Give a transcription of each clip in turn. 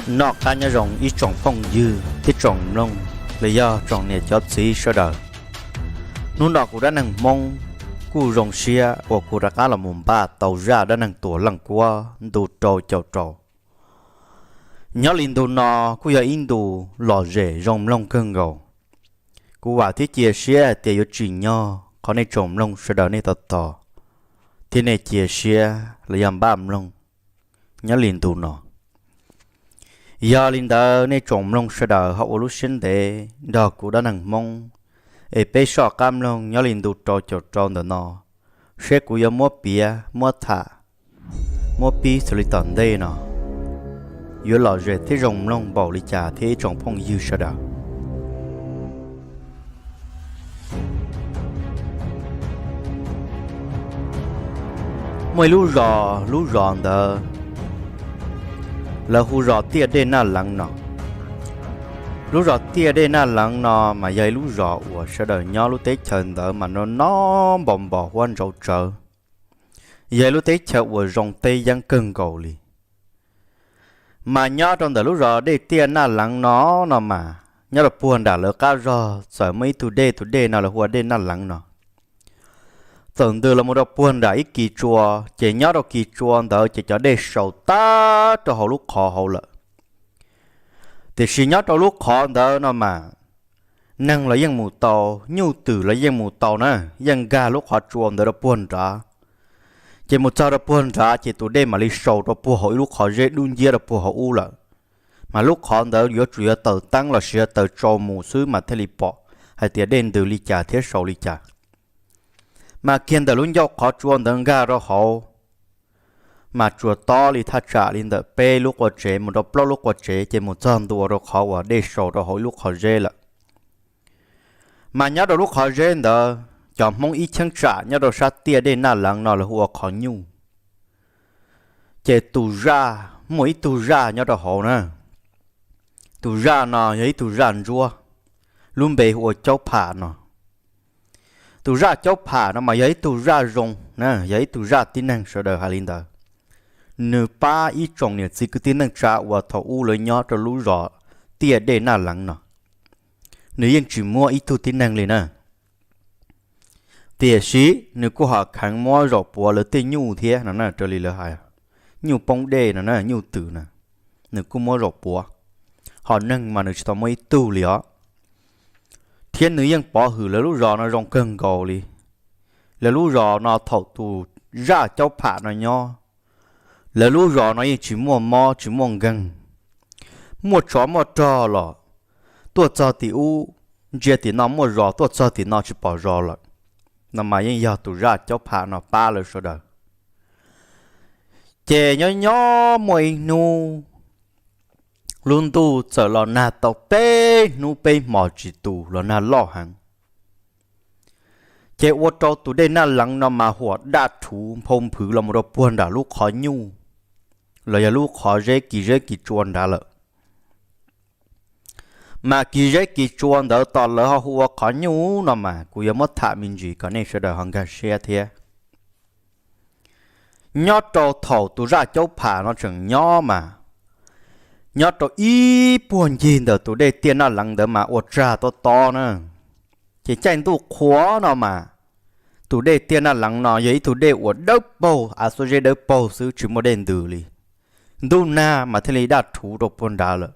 Noj qab nyob zoo ib tsoom phooj ywg thiab tsoom mloog los yog tsoom niam cov txiv sawv daws. Hnub no kuv Dab Neeg Hmoob kuj zoo siab uas kuv rov qab los mus npaj tau zaj dab neeg Tuam Leej Kuab ntu rau caum rau. Nyob li ntu no kuj yog ib ntu lom zem zoo mloog kawg nkaus. Kuv vam thiab cia siab hais tias yuav tsim nyog qhov nej tsoom mloog sawv daws nej tos tos thiab nej cia siab los yog npaj mloog nyob li ntu no. Yog li ntawd nej tsoom mloog sawv daws ho ua lub siab ntev nrog kuv Dab Neeg Hmoob es peb soj qab mloog nyob li ntu rau caum rau ntawm no, seb kuv yuav muab piav muab tham muab pib xws li tom ntej no yuav lom zem thiab zoo mloog npaum li cas thiab ib tsoom phooj ywg sawv daws. Muaj ib lub zos, lub zos ntawd lawv hu zos Tiaj Dej Naj Leev no. Lub zos Tiaj Dej Naj Leev no mas yog ib lub zos uas sawv daws nyob lub teb chaws ntawd mas no no npau npos huab ntsauv tsawv, yog ib lub teb chaws uas zoo teb yeeb kawg nkaus li. Mas nyob rau ntawm lub zos dej Tiaj Naj Leev no, no mas nyob rau puag nram lawv qab zog txawm muaj ib tug dej, tus dej no lawv hu ua dej Naj Leev no. Txawm ntws los mus rau puag nram ib kis tsua, ces nyob rau kis tsua ntawd ces cov dej sau tag rau hauv lub qhov hauv lawm. Tiam sis nyob rau lub qhov ntawd no mas neeg los yeej mus tau, nyuj twm los yeej mus tau na, yeej nkag lub qhov tsua ntawd rau puag nrad. Ces mus txog rau puag nrad ces tus dej mam li sau rau puag hauv ib lub qhov zeb dub nciab rau puag hauv ub lawm. Mas lub qhov ntawd yuav tsum yog taws teeb los sis yog taws tsau mus xwb mas thiaj li pom hais tias dej ntws li cas thiab sau li cas. Mas kiag ntawm lub ncauj qhov tsua ntawd nkag rau hauv, mas tsuas tob li thaj tsam li ntawm peb lub qua tsev mus rau plaub lub qua tsev ces mus txog ntua rau qhov uas dej sau rau hauv ib lub qhov zeb lawm. Mas nyob rau lub qhov zeb ntawd cov Hmoob ib cheeb tsam nyob rau sab Tiaj Dej Naj Leev no lawv hu ua qhov nyuj. Ces tus zaj, muaj ib tug zaj nyob rau hauv na. Tus zaj no yog ib tug zaj ntsuab, lub npe hu ua Caub Pham no. Tus zaj Caub Pham no mas yog ib tug zaj zoo na, yog ib tug zaj tib neeg sawv daws hais li ntawd. Nws pab ib tsoom niam txiv kwv tij neej tsa uas thaum ub lawv nyob rau lub zos Tiaj Dej Naj Leev no. Nws yeej tsis muab ib tug tib neeg li na. Tiam sis nws kuj ho kheev muab zaum puav lawv tej nyuj thiab no na, raws li lawv hais, nyuj poob dej no na, nyuj twm na, nws kuj muab zaum puav. Ho neeg mas nws tsis tau muab ib tug li os. Thiab nws yeej pov hwm lawv lub zos no zoo kawg nkaus li. Lawv lub zos no thaum tus zaj Caub Pham no nyob, lawv lub zos no yeej tsis muaj mob tsis muaj nkeeg, muaj tsov muaj rog los tuaj txog tim ub ntsia tim no muaj zos, tuaj txog tim no tsis pom zos lawm. No mas yeej yog tus zaj Caub Pham no pab lawv sawv daws. Ces nyob nyob muaj ib hnub lub ntuj txawm los nag tau peb hnub peb hmos tsis tu, los nag loj heev. Ces ua rau tus dej Naj Leev no mas huam daj rhuv nphau nphwv los mus rau puag nram lub qhov nyuj los yog lub qhov zeb, kis zeb kis tsua nrad lawm. Mas kis zeb kis tsua ntawd tos lawv ho hu ua qhov nyuj no mas kuv yuav muab tham me ntsis kom nej sawv daws ho nkag siab thiab. Nyob rau thaum tus zaj Caub Pham no tseem nyob mas, nyob rau ib puag ncig ntawm tus dej Tiaj Naj Leev ntawd mas ua tsag tob tob na. Ces caij ntuj qhua no mas, tus dej Tiaj Naj Leev no yog ib tug dej uas dawb paug, av xuab zeb dawb paug xwb tsis muaj dej ntws li. Ntuj nag mas thiaj li daj rhuv rau puag nrad lawm.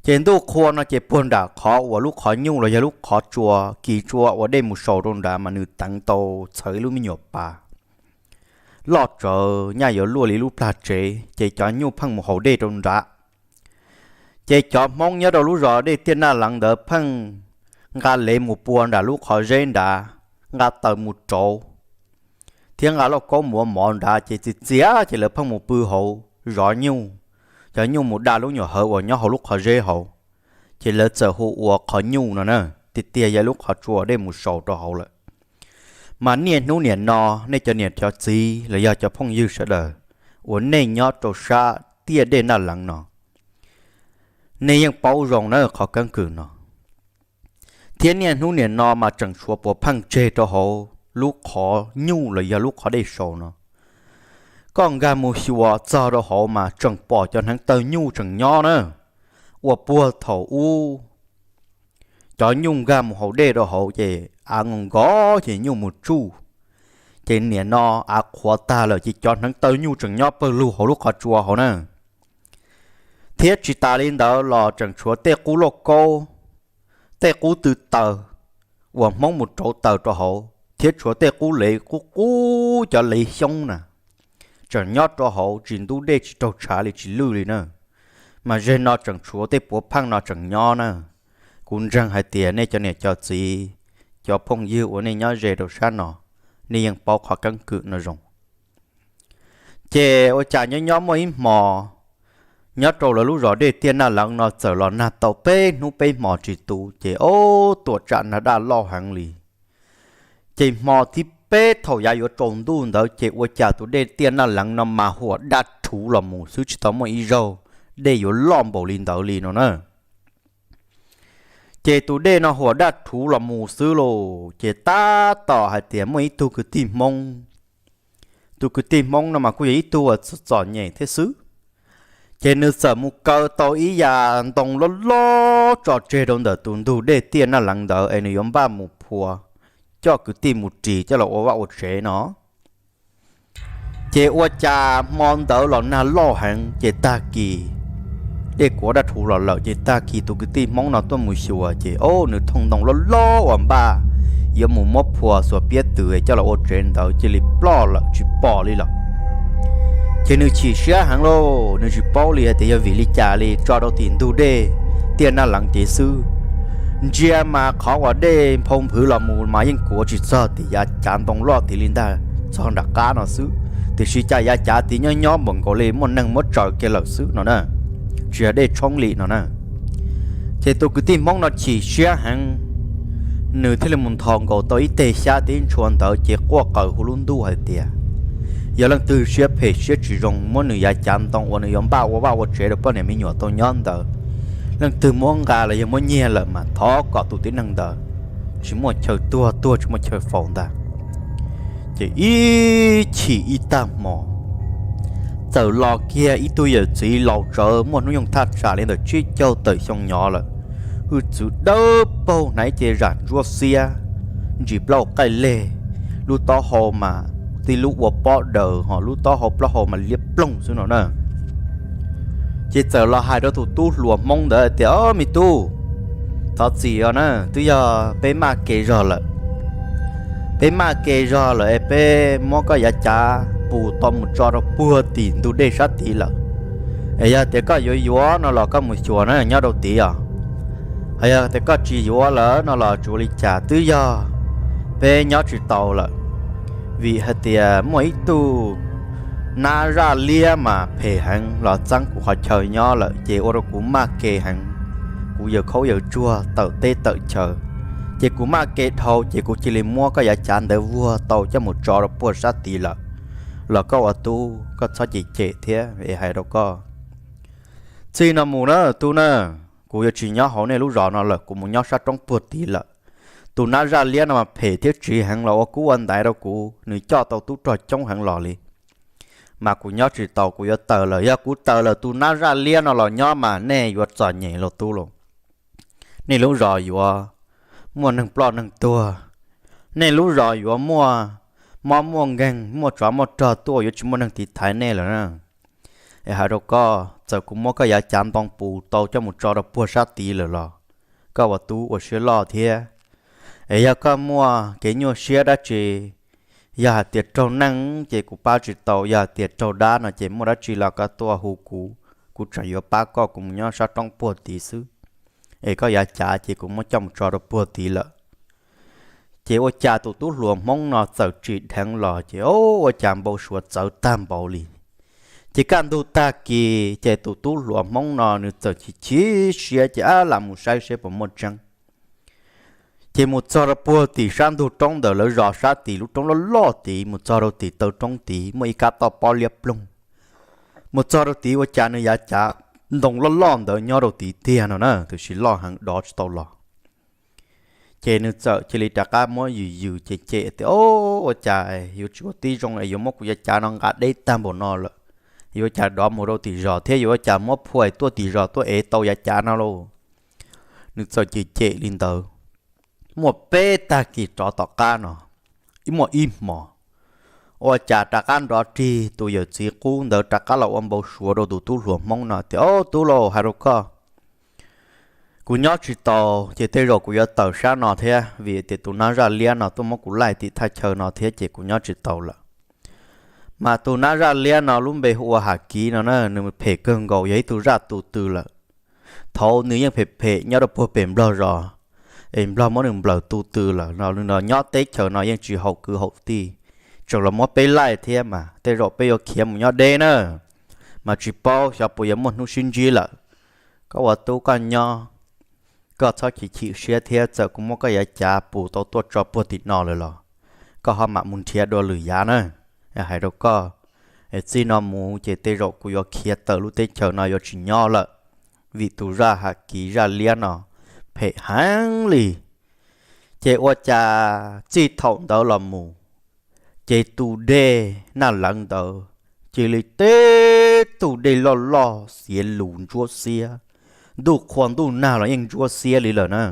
Ces ntuj qhua no ces puag nram qhov uas lub qhov nyuj los yog lub qhov tsua, kis tsua uas dej mus saus rau nrad mas nws teev tau txhawv ib lub me nyuam pas loj tsawv nyaj yuav luaj li lub plag tsev, ces cov nyuj pheej mus haus dej rau nrad. Ces cov Hmoob nyob rau lub zos dej Tiaj Naj Leev ntawd pheej nqa lev mus pua nram lub qhov zeb nrad, nqa taws mus rauv, thiab nqa lauj kaub mus ua mov nrad, ces txias txias ces lawv pheej mus pw hauv zov nyuj. Cov nyuj mus da lub nyuam hawv uas nyob hauv lub qhov zeb hauv, ces lawv txawm hu ua qhov nyuj no na, tiag tiag yog lub qhov tsua dej mus saus rau hauv lawm. Mas niaj hnub niam no nej cov niam cov txiv los yog cov phooj ywg sawv daws uas nej nyob rau sab Tiaj Dej Naj Leev no, nej yeej paub zoo na qhov keeb kwm no. Thiab niaj hnub niam no mas tseem tshuav puav pheej tseg rau hauv lub qhov nyuj los yog lub qhov dej saus no. Koj nkag mus xyuas txog rau hauv mas tseem pom cov hneev taw nyuj tseem nyob na. Ua puag thaum ub cov nyuj nkag mus haus dej rau hauv ces av nkaus nkaus ces nyuj mus tsuj, ces niam no av qhuav tag lawm ces cov hneev taw nyuj tseem nyob pawg lug hauv lub qhov tsua hauv na. Thiab tsis tas li ntawd los tseem tshuav tej qub lauj kaub, tej qub tw taws uas Hmoob mus rauv taws rau hauv, thiab tshuav tej qub lev qub qub cov lev xyoob na, tseem nyob rau hauv tsis ntub dej tsis raug tshav li tsis lwj li na. Mas zeg no tseem tshuav tej puav pheej no tseem nyob na. Kuv ntseeg hais tias nej cov niam cov txiv, cov phooj ywg uas nej nyob ze rau sab no, nej yeej paub qhov keeb kwm no zoo. Ces ua cas nyob nyob muaj ib hmo, nyob rau lawv lub zos dej tiaj naj leev no txawm los nag tau peb hnub peb hmo tsis tu ces ob tuam tsam nag daj loj heev li. Ces hmo thib peb thaum yav yuav tsaus ntuj ntawd ces ua cas tus dej tiaj naj leev no mas huam daj rhuv los mus xwb, tsis tau muaj ib zaug dej yuav loj npaum li ntawd li no na. Ces tus dej no huam daj rhuv los mus xwb lauj, ces tab tom hais tias muaj ib tug kwv tij Hmoob, tus kwv tij Hmoob no mas kuj yog ib tug uas txom nyem thiab xwb, ces nws txawm mus kaw tau ib yam ntoo loj loj tso tseg rau ntawm tus ntug dej tiaj naj leev ntawd es nws yuav npaj mus phua coj kwv tij mus ris coj los ua vaj ua tsev no. Ces ua cas hmo ntawd los nag loj heev ces tag kis dej kuav daj rhuv los lawm ces tag kis tus kwv tij Hmoob no tuaj mus xyuas ces ob nws thooj ntoo loj loj uas npaj yuav mus muab phua xuas piab tws coj los ua tsev ntawd cia li ploj lawm tsis pom li lawm. Ces nws chim siab heev lauj, nws tsis paub li hais tias yog vim li cas li tso rau tim ntug dej tiaj naj leev cev xwb. Ntsia mas qhov uas dej nphau nphwv los mus mas yeej kuav tsis txog tim yav cav ntoo loj tid li ntag, txog nram qab no xwb, tiam sis cas yav cav tid nyob nyob npaum nkaus li muaj neeg muab tsaws kiag lawm xwb no na, tsis yog dej tshoob li no na. Ces tus kwv tij Hmoob no chim siab heev, nws thiaj li mus nthos nkaus tau ib teg xyab tib ntshua ntawd ces quaj qw hu lub ntuj hais tias yog leej twg siab phem siab tsis zoo muab nws yav cav ntoo uas nws yuav npaj ua vaj ua tsev rau poj niam me nyuam tau nyob ntawd, leej twg muab nqa los yog muab nyiag lawm mas thov kom tus tib neeg ntawd tsis muaj chaw tuag, tuag tsis muaj chaw faus ntag. Ces ib chim ib tag hmo txawm los kiag ib tug yawm txiv laus tsawv muaj hnub nyoog thaj tsam li ntawm tsib caug tawm xyoo nyob lawm, hwj txwv dawb paug, hnav cev zam ntsuab xiab, ntsis plaub hau qaij leg, lub taub hau mas tib lub ua pob daws ho lub taub hau plaub hau mas liab ploog xwb no na. Ces txawm los hais rau tus tub hluas Hmoob ntawd tias, Ob, me tub, thov txim os na, twb yog peb maj ke zog lawm. Peb maj ke zog lawm es peb muab koj yav cav pus tau mus tso rau puag tim ntug dej sab tid lawm. Es yog tias koj yuav yuav no los koj mus xyuas na nyob rau tid os. Hos yog tias koj tsis yuav lawm no los tsis ua li cas, twb yog peb nyob tsis tau lawm. Vim hais tias muaj ib tug nab zaj liab mas phem heev los txeeb kuv qhov chaw nyob lawm ces ua rau kuv maj ke heev, kuv yawm khaub yawm tsuag tawm teb tawm chaw. Ces kuv maj ke dhau ces kuv cia li muab koj yav cav ntawd vuag tau coj mus tso rau puag sab tid lawm. Los koj ua tub koj txhob cem cem thiab es hais rau koj, txij no mus na tub na, kuv yuav tsis nyob hauv nej lub zos no lawm, kuv mus nyob sab roob puag tid lawm. Tus nab zaj liab no mas phem thiab tsiv heev los ua kub ua ntaiv rau kuv, nws coj tau tub rog coob heev los li. Mas kuv nyob tsis tau, kuv yuav tawm lawm. Yog kuv tawm lawm tus nab zaj liab no los nyob mas nej yuav txom nyem los tub los. Nej lub zos yuav muaj neeg ploj neeg tuag, nej lub zos yuav muaj mob muaj nkeeg, muaj tsov muaj rog tuaj, yuav tsis muaj neeg tiv thaiv nej lawm na. Es hais rau koj, txawm kuv muab koj yav cav ntoo pus tau coj mus tso rau puag sab tid lawm los koj ua tub ua siab loj thiab. Es yog koj muaj kev nyuaj siab dab tsi, yog hais tias raug neeg ces kuv pab tsis tau, yog hais tias raug dab no ces muaj dab tsi los koj tuaj hu kuv, kuv tseem yuav pab koj, kuv mus nyob sab roob puag tid xwb. Es koj yav cav ces kuv muab coj mus tso rau puag tid lawm. Ces ua cas tus tub hluas Hmoob no txawm tsim dheev los ces ua cas npau suav txawv tag npaum li. Ces kaj ntug tag kis ces tus tub hluas Hmoob no nws txawm chim chim siab ces ab lam mus saib seb puas muaj tseeb. Ces mus txog rau puag tim sab ntug roob ntawm lawv zos sab tim lub roob loj loj tid, mus txog rau tim taw roob tid muaj ib kab toj pob liab ploog. Mus txog rau tid ua cas nws yav cav ntoo loj loj ntawd nyob rau tid tiag no na, tiam sis loj heev dov tsis tau los. Ces nws txawm cia li rov qab muab yws yws cem cem tias, O, ua cas yuav tsis ua tib zoo es yuav muab kuv yav cav no nqa deb tag npaum no lawm? Yuav ua cas dov mus rau tim zos thiab yuav ua cas muab phua tuaj tim zos tuaj ev tau yav cav no lauj? Nws txawm cem cem li ntawd. Muaj peb tag kis rov tom qab no, ib muaj ib hmos, ua cas rov qab nrov rig tus yawm txiv qub ntawd rov qab los ua npau suav rau tus tub hluas Hmoob no tias, O, tub lauj, hais rau koj, kuv nyob tsis tau, ces tej zaum kuv yuav tawm sab no thiab, vim tias tus nab zaj liab no tuaj muab kuv laij tim thaj chaw no thiab ces kuv nyob tsis tau lawm. Mas tus nab zaj liab no lub npe hu ua Ham Kiv no na, nws phem kawg nkaus, yog ib tug zaj tu tw lawm. Thaud nws yeej phem phem nyob rau puag pem Nplog zos, es Nplog muab nws nplawm tu tw lawm no, nws nyob teb chaws no yeej tsis haum kwv haum tij, tseem los muab peb laij thiab mas tej zaum peb yuav khiav mus nyob deb na, mas tsis paub xyov puas yuav muaj hnub sib ntsib lawm. Koj ua tub koj nyob, koj txhob chim chim siab thiab, txawm kuv muab koj yav cav pus tau tuaj tso puag tim no lawm los koj ho mam mus nrhiav dua lwm yav na. Hais rau koj, txij no mus ces tej zaum kuv yuav khiav tawm lub teb chaws no yuav tsis nyob lawm, vim tus zaj Ham Kiv zaj liab no phem heev li. Ces ua cas txij thaum ntawd los mus, ces tus dej Naj Lawv ntawd cia li teb tug dej loj loj xiav lus ntsuab xiab, ntuj qhua ntuj nag los yeej ntsuab xiab li lawm na.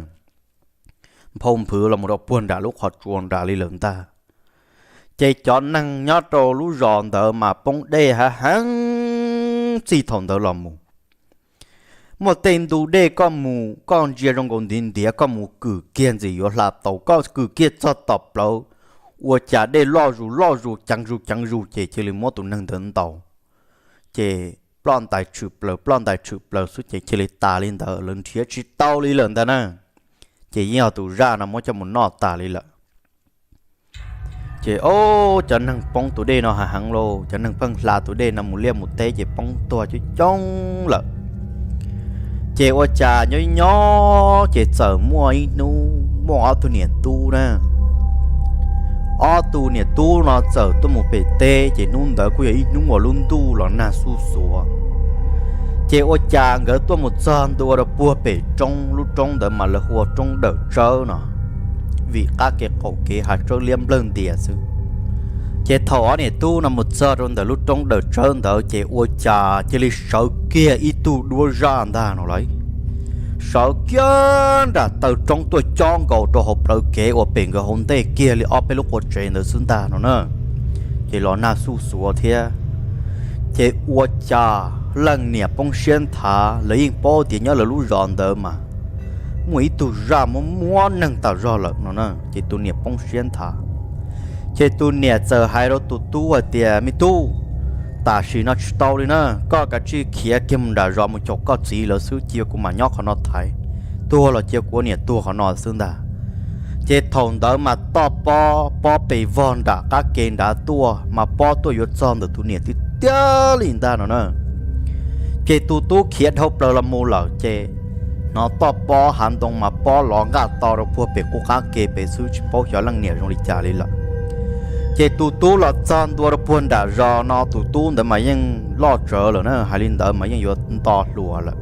Nphau nphwv los mus rau puag nram lub qhov tsua nram li lawm ntag. Ces cov neeg nyob rau lub zos ntawd mas poob dej hav heev txij thaum ntawd los mus. Muaj tej ntu dej koj mus koj ntsia zoo nkaus ntiav ntiav, koj mus kwm kiag ntxim yuav hla tau, koj kwm kiag txog tom plawv, ua cas dej loj zus loj zus ceev zus ceev zus ces cia li muab tus neeg ntawd ntaus. Ces ploj ntais tshwm plaws ploj ntais tshwm plaws xwb ces cia li tas li ntawd, lawv nrhiav tsis tau li lawm ntag na. Ces yeej yog tus zaj no muab coj mus noj tas li lawm. Ces o, cov neeg poob tus dej no hav heev lauj, cov neeg pheej hla tus dej no mus liaj mus teb ces poob tuag coob coob lawm. Ces ua cas nyob nyob ces txawm muaj ib hnub muaj ob tug niam tub na, ob tug niam tub no txawm tuaj mus pem teb, ces hnub ntawd kuj yog ib hnub uas lub ntuj los nag xuj xuav. Ces ua cas nkawd tuaj mus txog ntua rau puag pem roob, lub roob ntawd mas lawv hu ua roob Dawm Tsawb no, vim qab kev qaum kev hav tsawb liab nplawg ntias xwb. Ces thaum ob niam tub no mus txog rau ntawm lub roob Dawm Tsawb ntawd ces ua cas cia li sawv kiag ib tug duab zaj ntag no lauj. Sawv kiag nram taw roob tuaj cob nkaus rau hauv plawv kev uas pem nkawd hauv ntej kiag li ob peb lub qua tsev ntawd xwb ntag no na. Ces los nag xuj xuav thiab. Ces ua cas leej niam poob siab nthav, lawv yeej paub tias nyob lawv lub zos ntawd mas muaj ib tug zaj muab muab neeg tas zog lawm no na. Ces tus niam poob siab nthav. Ces tus niam txawm hais rau tus tub hais tias, Me tub, tam sim no tsis tau li na, koj kav tsij khiav kiag mus nram zos mus caum koj txiv lawv xwb, cia kuv mam nyob qhov no thaiv. Tuag los cia kuv ua niam tuag qhov no xwb ntag. Ces thaum ntawd mas toj pob pob pes vog nram qab ke nrad tuaj mas pob tuaj yuav txog ntawm tus niam tiag tiag li ntag no na. Ces tus tub khiav dhau plaws los mus lawm ces hnov toj pob hav ntoo mas pob los nqaj to rau puag pem qub qab ke pem xwb, tsis paub xyov leej niam zoo li cas li lawm. Ces tus tub los txog ntua rau puag nram zos no, tus tub ntawd mas yeej loj tsawv lawm na, hais li ntawd mas yeej yuav nto hluas lawm,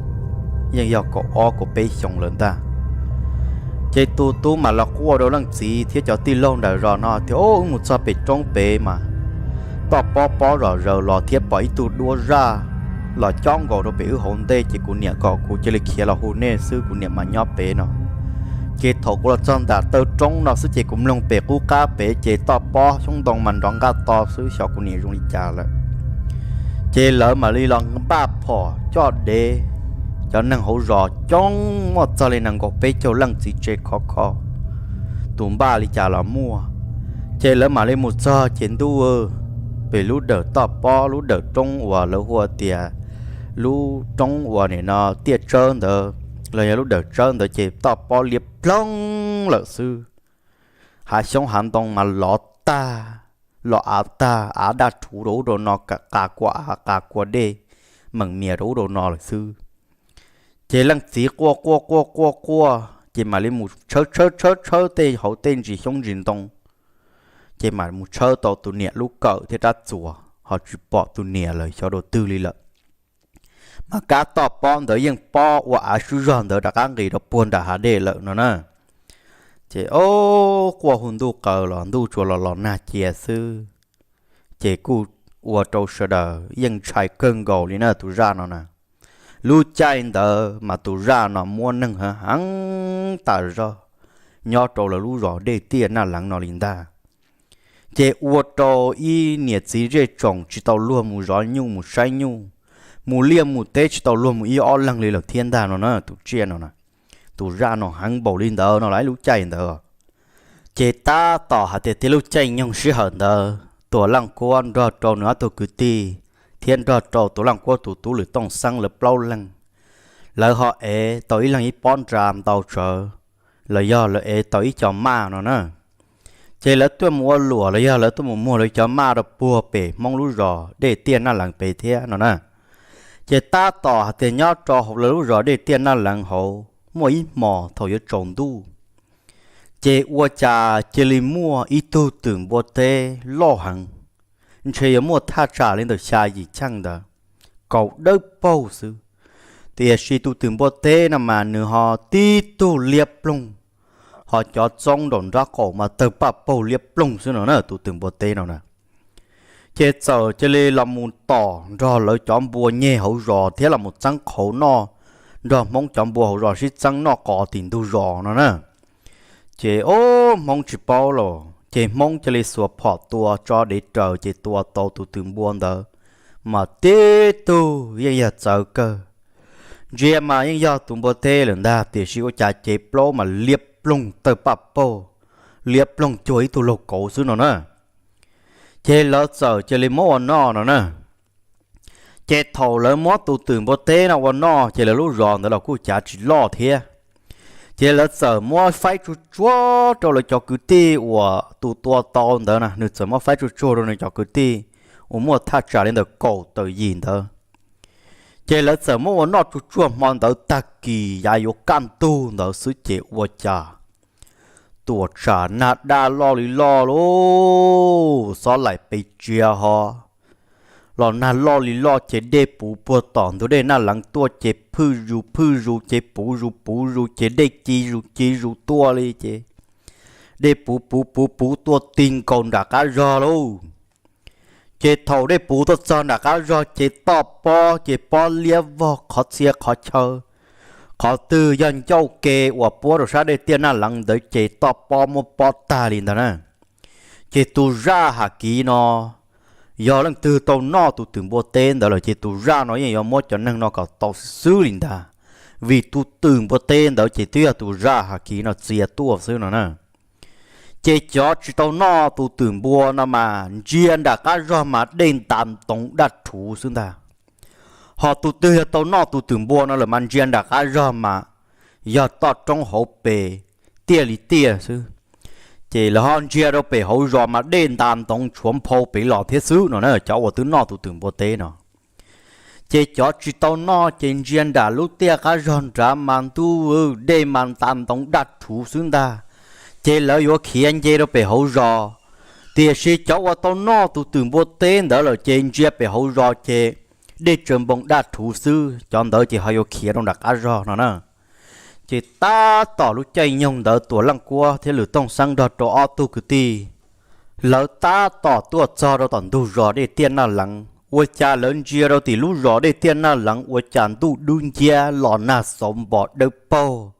yeej yog kaum ob kaum peb xyoos lawm ntag. Ces tus tub mas los quaj rau leej txiv thiab cov tij laug nram zos no tias, Wb mus txog pem roob pem mas toj pob pob zom zaws los thiab pom ib tug duab zaj los cob nkaus rau pem wb hauv ntej, ces kuv niam kom kuv cia li khiav los hu nej xwb, kuv niam mas nyob pem no. Ces thaum kuv los txog nram taw roob no xwb ces kuv mloog pem qub qab pem ces toj pob xyoob ntoo mas nrov nqaj to xwb, xyov kuv niam zoo li cas lawm. Ces lawv mam li los npaj phom coj dev, cov neeg hauv zos coob muaj txog li nees nkaum peb caug leej txiv tsev khov kho, tus npaj li cas los muaj. Ces lawv mam li mus txog ces ntuj, pem lub dawm toj pob lub dawm roob uas lawv hu tias lub roob uas nim no tiaj tsawb ntawd los yog lub dawm tsawb ntawd ces toj pob liab ploog lawm xwb. Hav xyoob hav ntoo mas lov tag, los av tag, av daj rhuv rau ub rau no, qa kua av qa kua dej meem mias rau ub rau no lawm xwb. Ces leej txiv quaj quaj quaj quaj quaj ces mam li mus tshawb tshawb tshawb tshawb tej hauv tej ntsis xyoob ntsis ntoo, ces mam mus tshawb tau tus niam lub kawm thiab rab txuas, ho tsis pom tus niam lawm xyov dua twg li lawm. Mas kab toj pob ntawd yeej pob ua av swb zog ntawd rov qab nqis rau puag nram hav dej lawm no na. Ces ob quaj hu ntuj qaws los ntuj tsuas los los nag cia xwb. Ces kuj ua rau sawv daws yeej ntshai kawg nkaus li na tus zaj no na. Lub caij ntawd mas tus zaj no muab neeg heev heev tas zog nyob rau lawv lub zos Dej Tiaj Naj Leev no li ntag. Ces ua rau ib niam txiv zej tsoom tsis tau luag mus zov nyuj mus saib nyuj, mus liaj mus teb tsis tau luag mus ib ob leeg li lawm thiab ntag no na tus tsiaj no na. Tus zaj no heev npaum li ntawd no lawm lub caij ntawd. Ces tab tom hais tias tib lub caij nyoog sij hawm ntawd Tuam Leej Kuab nrog rau nws ob tug kwv tij thiab nrog rau Tuam Leej Kuab tus tub Lwm Tooj Xeeb lawv plaub leeg, lawv ho ev tau ib leeg ib pob nra ntau tsawv, los yog lawv ev tau ib co maj no na. Ces lawv tuaj mus ua luam los yog lawv tuaj mus muag lawv cov maj rau puag pem Hmoob lub zos Dej Tiaj Naj Leev pem thiab no na. Ces tab tom hais tias nyob rau hauv lawv lub zos Dej Tiaj Naj Leev hauv muaj ib hmos thaum yuav tsaus ntuj, ces ua cas cia li muaj ib tug twm npua teb loj heev, ntshe yuav muaj thaj tsam li ntawm xya yim cheej ntawd, kaus dawb paug xwb. Tiam sis tus twm npua teb no mas nws ho tib tug liab ploog, ho cov txoob nraum nraub qaum mas tawg paj paug liab ploog xwb no na tus twm npua teb no na. Ces txawm cia li los mus tom nrog lawv cov npua nyeg hauv zos thiab los mus txeeb qhauv noj, nrog Hmoob cov npua hauv zos sib txeeb noj qos tim ntug zos no na. Ces ob Hmoob tsis paub los ces Hmoob cia li xuas phom tua tso dev raws ces tua tau tus twm npua ntawd, mas tib tug yeej yog txawv kawg. Ntsia mas yeej yog tus npua teb lawm ntag tiam sis ua cas cev plaub mas liab ploog tawg paj paug, liab ploog cuag ib tug laug kauv xwb no na. Ces lawv txawm cia li muab ua noj no na. Ces thaum lawv muab tus twm npua teb no ua noj ces lawv lub zos ntawd los kuj cav tsis loj thiab. Ces lawv txawm muab faib tsuag tsuag rau lawv cov kwv tij uas tus tua tau ntawd na, nws txawm muab faib tsuag tsuag rau nws cov kwv tij uas muaj thaj tsam li ntawm kaum tawm yim ntawd. Ces lawv txawm muab ua noj tsuag tsuag hmo ntawd tag kis yav yuav kaj ntug ntawd xwb ces ua cas tuam tsam nag daj loj li loj lauj, xob laim pes tsia ho los nag loj li loj ces dej puv puag tom ntug dej Naj Leev tuaj ces phwj zus phwj zus ces puv zus puv zus ces dej ci zus ci zus tuaj li ces dej puv puv puv puv tuaj ti nkaus nram qab zog lauj. Ces thaum dej puv tuaj txog nram qab zog ces toj pob ces pob liab vog qhov txhia qhov chaw, qhov twg yog ncauj ke uas puab rau sab dej tiaj Naj Leev ntawd ces toj pob muab pob tag li ntawd na. Ces tus zaj Ham Kiv no yog leej twg tau noj tus twm npua teb ntawd lawm ces tus zaj no yeej yuav muab cov neeg no kom tau xwb xwb li ntag, vim tus twm npua teb ntawd ces twb yog tus zaj Ham Kiv no txia tuaj xwb no na. Ces cov tsis tau noj tus twm npua no mas ntsia nram qab zog mas dej ntas ntoov daj rhuv xwb ntag. Ho tus twg yog tau noj tus twm npua no lawm mas ntsia nram qab zog mas yog toj roob hauv pes tiaj li tiaj xwb. Ces lawv ho ntsia rau pem hauv zos mas dej ntas ntoov tshuav nphau pem los thiab xwb no na, cov uas twb noj tus twm npua teb no. Ces cov tsis tau noj ces ntsia nram lub tiaj qab zog nrad mas ntuj, dej mas ntas ntoov daj rhuv xwb ntag. Ces lawv yuav khiav nce rau pem hauv zos, tiam sis cov uas tau noj tus twm npua teb ntawd lawm ces ntsia pem hauv zos ces dej tsaws npoo daj rhuv xwb, cov ntawd ces ho yuav khiav rau nram qab zog no na. Ces tab tom lub caij nyoog ntawd Tuam Leej Kuab thiab Lwm Tooj Xeeb nrog rau ob tug kwv tij, lawv tab tom tuaj txog rau tom ntug zos dej tiaj Naj Leev, ua cas lawv ntsia rau tim lub zos dej tiaj Naj Leev ua cas ntuj dub nciab los nag xauv npo dawb paug,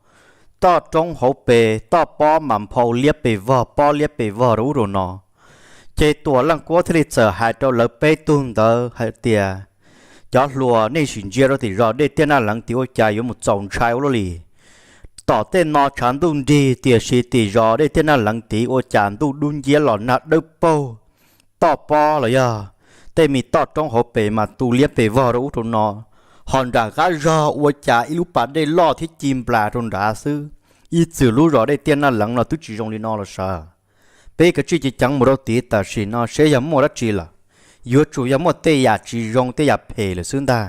toj roob hauv pes toj pob mas nphau liab pes vog pob liab pes vog rau ub rau no. Ces Tuam Leej Kuab thiaj li txawm hais rau lawv peb tug ntawd hais tias, cov hluas, nej sim ntsia rau tim zos dej tiaj Naj Leev tid ua cas yuav mus txaus ntshai ua luaj li. Tom tej no tshav ntuj nrig tiam sis tim zos dej tiaj Naj Leev tid ua cas ntuj dub nciab los nag dawb paug, toj pob los yog tej me toj roob hauv pes mas tu liab pes vog rau ub rau no. Ho nram qab zog ua cas ib lub pas dej loj thiab ci nplas rau nrad xwb. Ib txwm lub zos dej tiaj Naj Leev los twb tsis zoo li no los sav. Peb kav tsij ceev ceev mus rau tid tam sim no seb yog muaj dab tsi lawm, yuav tsum yog muaj tej yam tsis zoo tej yam phem lawm xwb ntag.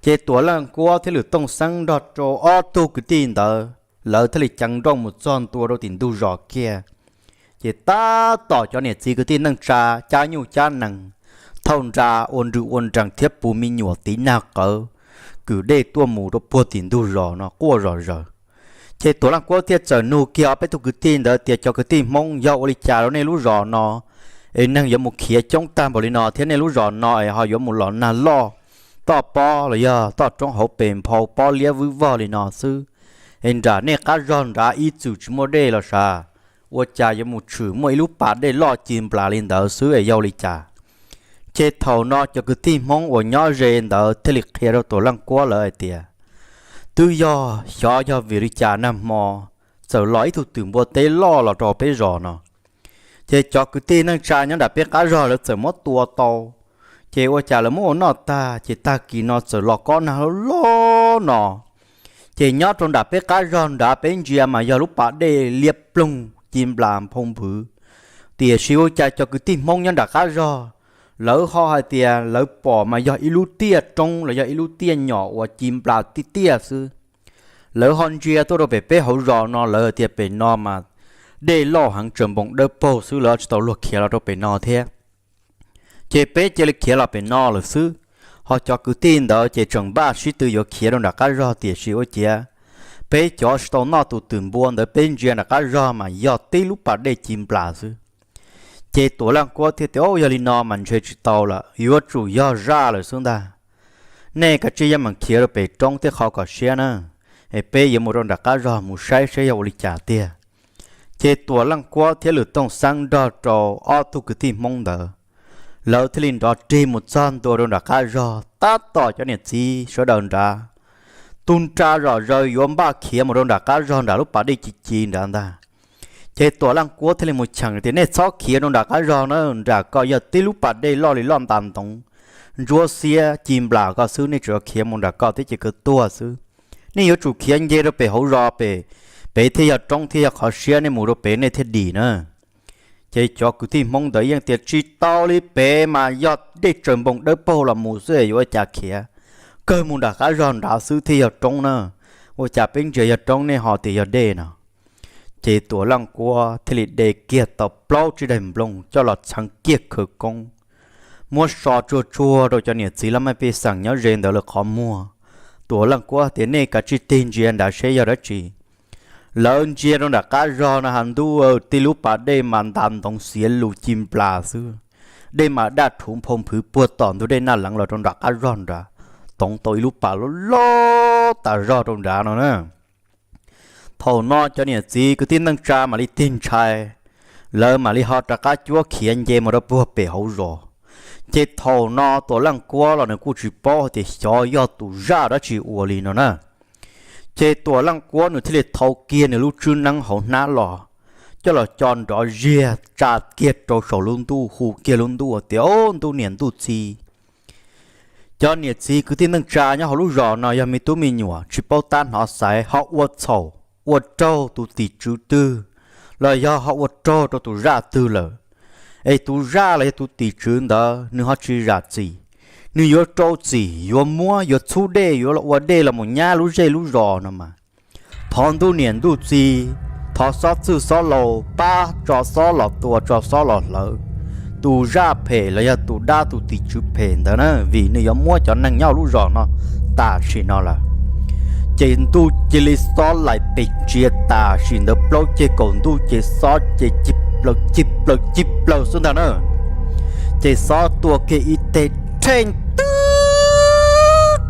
Ces Tuam Leej Kuab thiab Lwm Tooj Xeeb nrog rau ob tug kwv tij ntawd, lawv thiaj li ceev nrooj mus txog ntua rau tim ntug zos kiag. Ces tab tom cov niam txiv kwv tij neej tsa cab nyuj cab nees, thauj nra ua nrws ua nrees thiab puv me nyuam tiv nag qawv, kwm dej tuaj mus rau puag tim ntug zos no quaj zom zaws. Ces Tuam Leej Kuab thiaj txawm nug kiag ob peb tug kwv tij ntawd tias, Cov kwv tij Hmoob, yog ua li cas rau nej lub zos no es neeg yuav mus khiav coob tag npaum li no thiab nej lub zos no es ho yuav mus los nag loj, toj pob los yog toj roob hauv pes nphau pob liab vwb vog li no xwb, es nram nej qab zog nrad ib txwm tsis muaj dej los sav, ua cas yuav mus tshwm muaj ib lub pas dej loj ci nplas li ntawd xwb es yog ua li cas? Ces thaum no cov kwv tij Hmoob uas nyob ze ntawd thiaj li qhia rau Tuam Leej Kuab lawv hais tias, Twb yog xyov yog vim li cas nag hmo txawm los ib tug twm npua teb loj los rau peb zos no. Ces cov kwv tij neej tsa nyob nram peb qab zog lawv txawm muab tua tau, ces ua cas lawv muab ua noj tag, ces tag kis no txawm los kob nag loj loj no. Ces nyob rau nram peb qab zog nrad peb ntsia mas yog lub pas dej liab ploog ci nplas nphau nphwv, tiam sis ua cas cov kwv tij Hmoob nyob nram qab zog lawv ho hais tias lawv pom mas yog ib lub tiaj roob los yog ib lub tiaj nyom uas ci nplas tiaj tiaj xwb. Lawv ho ntsia tuaj rau pem peb hauv zos no, lawv tias pem no mas dej loj heev, tsaws npoo dawb paug xwb, lawv tsis tau luag khiav los rau pem no thiab. Ces peb cia li khiav los pem no lawm xwb. Ho cov kwv tij ntawd ces tseem npaj sib tw yuav khiav rau nram qab zog, tiam sis ua ciav peb cov tsis tau noj tus twm npua ntawd peb ntsia nram qab zog mas yog tib lub pas dej ci nplas xwb. Ces Tuam Leej Kuab thiaj tias, Yog li no mas ntshe tsis tau lawm, yuav tsum yog zaj lawm xwb ntag. Nej kav tsij yeej meem khiav rau pem roob thiab qhov kom siab na, es peb yuav mus rau nram qab zog mus saib saib yog ua li cas tiag. Ces Tuam Leej Kuab thiab Lwm Tooj Xeeb nrog rau ob tug kwv tij Hmoob ntawd, lawv thiaj li nrov rig mus txog ntua rau nram qab zog, tab tom cov niam txiv sawv daws nrad tu nra zom zaws yuav npaj khiav mus rau nram qab zog nram lub pas dej ci ci nrad ntag. Ces Tuam Leej Kuab thiaj li mus cheem tias, Nej txhob khiav rau nram qab zog na, nram ko yog tib lub pas dej loj li loj ntas ntoov, ntsuab xiab ci nplas ko xwb, nej tsuas khiav mus nram ko thiab ces kawg tuag xwb. Nej yuav tsum khiav nce rau pem hauv zos pem, pem thiaj yog roob thiab yog qhov siab, nej mus rau pem nej thiaj dim na. Ces cov kwv tij Hmoob ntawd yeej tias, Tsis tau li, pem mas yog dej tsaws npoo dawb paug los mus xwb, yuav ua cas khiav, kawg mus nram qab zog nrad xwb thiaj yog roob na. Ua cas peb ntsia yog roob nej ho tias yog dej no? Ces Tuam Leej Kuab thiaj li de kiag tau plaub tsib daim nplooj coj los txheev kiag khawv koob, muab so tsuag tsuag rau cov niam txiv laj mej pej xeem nyob ze ntawd lawv qhov muag. Tuam Leej Kuab tias, Nej kav tsij tig ntsia nrad seb yog dab tsi. Lawv ntsia rau nram qab zog no ha ntuj, tib lub pas dej mas ntas ntoov xiav lus ci nplas xwb. Dej mas daj rhuv nphau nphwv puag tom ntug dej Naj Leev los rau nram qab zog nrad, toov tau ib lub pas loj loj tas zog rau nrad no na. Thaum no cov niam txiv kwv tij neej tsa mam li tig ntshai, lawv mam li ho rov qab cuab khiav nce mus rau puag pem hauv zos. Ces thaum no Tuam Leej Kuab los nws kuj tsis paub hais tias xyov yog tus zaj dab tsi ua li no na. Ces Tuam Leej Kuab nws thiaj li thau kiag nws lub tswb neeb hauv hnab los, coj los co nrov ziag tsa kiag rau saum lub ntuj, hu kiag lub ntuj tias, Au, ntuj niam ntuj txiv, cov niam txiv kwv tij neej tsa nyob hauv lub zos no yog me tub me nyuam tsis paub tab hnov xaiv ho ua txhaum ua raug tus tim tswv twg, los yog ho ua raug rau tus zaj twg lawm, es tus zaj los yog tus tim tswv ntawd nws ho tsis zam txim, nws yuav rau txim yuav muab yuav txhub dej yuav ua dej los mus nyab lub zej lub zos no mas, thov ntuj niam ntuj txiv, thov xob txwj xob laus pab tso xob los tua tso xob los hlawv tus zaj phem los yog tus dab tus tim tswv phem ntawd na, vim nws yuav muab cov neeg nyob lub zos no tam sim no lawm. Ces ntuj cia li xob laim pes tsiav tam sim ntawd, plaub ceg kaum ntuj ces xob ces cig plaws cig plaws cig plaws xwb ntag na. Ces xob tua kiag ib teg rheej twb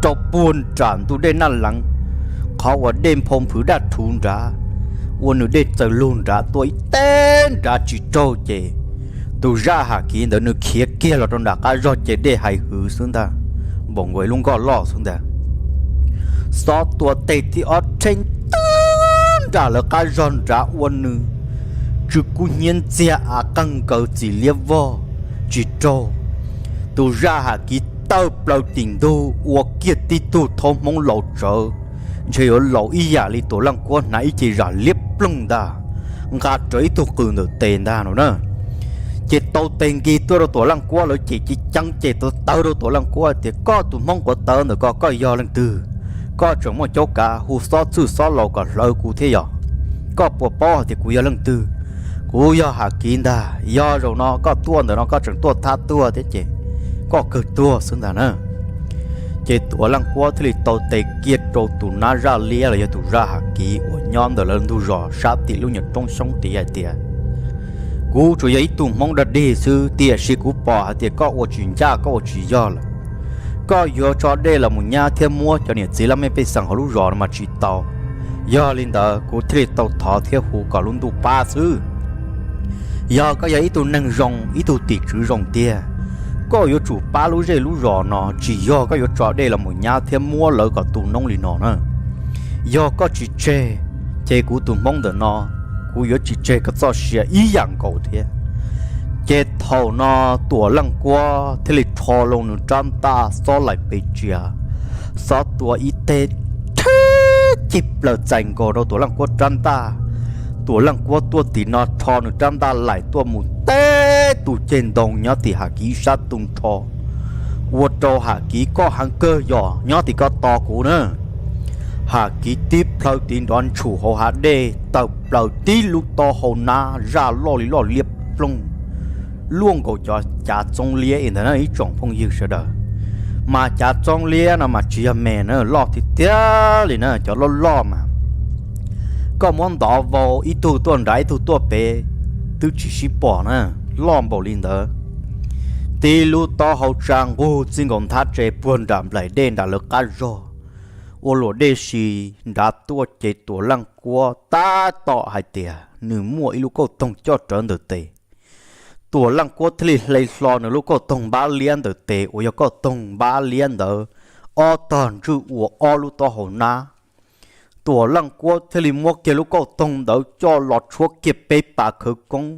rau puag nram ntug dej Naj Leev, qhov uas dej nphau nphwv daj rhuv nrad, ua nws dej txaws lug nrad, tua ib teg nrad tsis raug ces tus zaj Ham Kiv ntawd nws khiav kiag los rau nram qab zog ces dej hais hwv xwb ntag, npaum nkaus ib lub nkoj loj xwb ntag. Xob tua teg thib ob rheej twb nram lawv qab zog nrad ua nws tsw kub hnyiab ntxiag av qeeg nkaws txim liab vog tsis raug. Tus zaj Ham Kiv tawg plaws tim ntug ua kiag tib tug thaub Hmoob laus tsawv, ntshe yuav laus ib yam li Tuam Leej Kuab hnav ib ce zam liab ploog ntag, nqa rawv ib tug qws ntawm tes ntag no na. Ces tau tes nkig tuaj rau Tuam Leej Kuab lawv ces ceev ceev ces tawv tawv rau Tuam Leej Kuab tias, Koj tus Hmoob quav tawv ntawm ko koj yog leej twg? Koj tseem muaj caub kav hu xob txwj xob laus kom hlawv kuv thiab yog? Koj puas paub hais tias kuv yog leej twg? Kuv yog Ham Kiv ntag, yog zaum no koj tuaj ntawm no koj tseem tuaj thab tuag thiab ces koj kawg tuag xwb ntag na. Ces Tuam Leej Kuab thiaj li tau tes kiag rau tus nab zaj liab los yog tus zaj Ham Kiv uas nyob ntawm lawv ntug zos sab tim lub nyuag roob xyoob tid hais tias, kuv tsuas yog ib tug Hmoob dog dig xwb, tiam sis kuv pom hais tias koj ua tsis ncaj, koj ua tsis yog lawm. Koj yuav tso dej los mus nyab thiab muab cov niam txiv laj mej pej xeem hauv lub zos no mas tsis tau. Yog li ntawd kuv thiaj li tau thov thiab hu kom lub ntuj pab xwb. Yog koj yog ib tug neeg zoo, ib tug tim tswv zoo tiag, koj yuav tsum pab lub zej lub zos no, tsis yog koj yuav tso dej los mus nyab thiab muab lawv kom tu noob li no na. Yog koj tsis tseg, ces kuv tus Hmoob ntawm no, kuv yuav tsis tseg koj txoj sia ib yam nkaus thiab. Ces thaum no Tuam Leej Kuab thiaj li rho loo nws rab ntaj xob laim pes tsia, xob tua ib teg rheb cig plaws txais nkaus rau Tuam Leej Kuab rab ntaj. Tuam Leej Kuab tuaj tim no rho nws rab ntaj laim tuaj mus teb tus ceg ntoo nyob tim Ham Kiv sab tu nrho, ua rau Ham Kiv koj heev kawg yog nyob tim koj tos kuv na. Ham Kiv tib plhaw tiv nrov ntshum hauv hav dej tawm plaws tib lub taub hau nab zaj loj li loj liab ploog, luaj nkaus cov cav txoob liab ntawd na ib tsoom phooj ywg sawv daws. Mas cav txoob liab no mas tsis yog me na, loj tiag tiag li na, cov loj loj mas koj muab ntov vau ib tug tuaj nrad ib tug tuaj pem twb tsis sib pom na, loj npaum li ntawd. Tib lub taub hau tsa nqug txij nkaus nthab tsev puag nram nplaim dej nram lawv qab zog, ua luam dej si nrad tuaj ces Tuam Leej Kuab tab tom hais tias nws muaj ib lub kauj toog coj rawv ntawm tes. Tuam Leej Kuab thiaj li hle hlo nws lub kauj toog npab liab ntawm tes uas yog kauj toog npab liab ntawd ob tog ntswj ua ob lub taub hau nab. Tuam Leej Kuab thiaj li muab kiag lub kauj toog ntawd coj los tshuab kiag peb pas khawv koob,